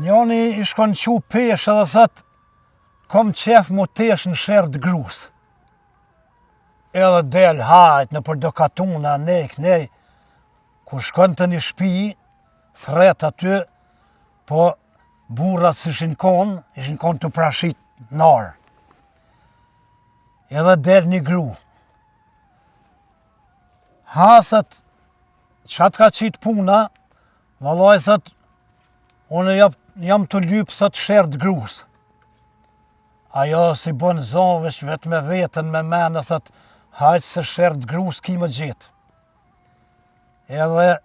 Njoni i shkon çu peshë edhe thot, kom qef mu tesh në sherr të grus. Edhe del hajt nëpër do katuna, nej, knej, kur shkon te një shpi, thret aty, po burrat s'ishin konë, ishin konë tu prashit n'arë. Edhe del një gru. Ha, thot, ça të ka qitë puna, vallaj, thot, unë jam, jam tu lypë, thot, sherr të grus. Ajo si bën zo, veç vetë me veten, me mene, thot, hajt se sherr të grus ki me gjetë. Edhe,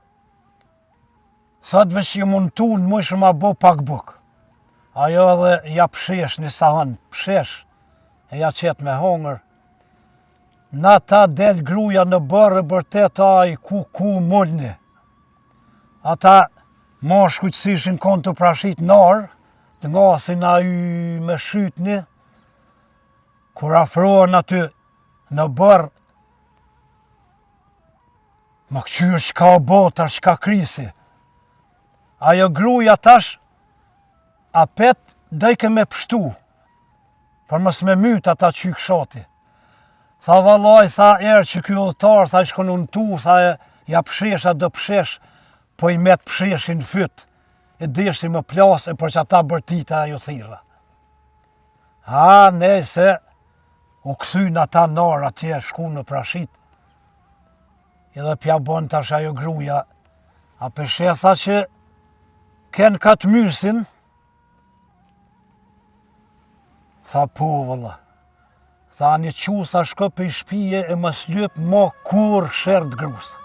thot, veç jam untu, në mujsh me bo pak bukë. Ajo edhe ja pshesh një sahan, pshesh, e ja qet me hongër. Nata del gruja në oborr e bërtet aj ku ku mulni. Ata mashkujt s'ishin konë tu prashit n'arë, të ngasin aj me shytni, kur afrohen aty në oborr, Me këqyrë çka o bo tash, çka krisi. Ajo gruja tash, apet dojke me pshtu, për mos me myt ata qyk shati. Tha vallaj, tha erë që ky udhëtar, tha i shkon untu, tha e, ja pshesha do pshesh, po i met psheshi në fyt, e deshti me plas e për qata bërtita e ju thirra. Ha, nejse, u kthyn ata n'arë atje, shku në prashit, Edhe pja bon tash ajo gruja, a pe sheh tha që ken ka të mysin, tha po vëlla, tha një qu tha shko pej shpije e mos lyp mo kurrë sherr të grus.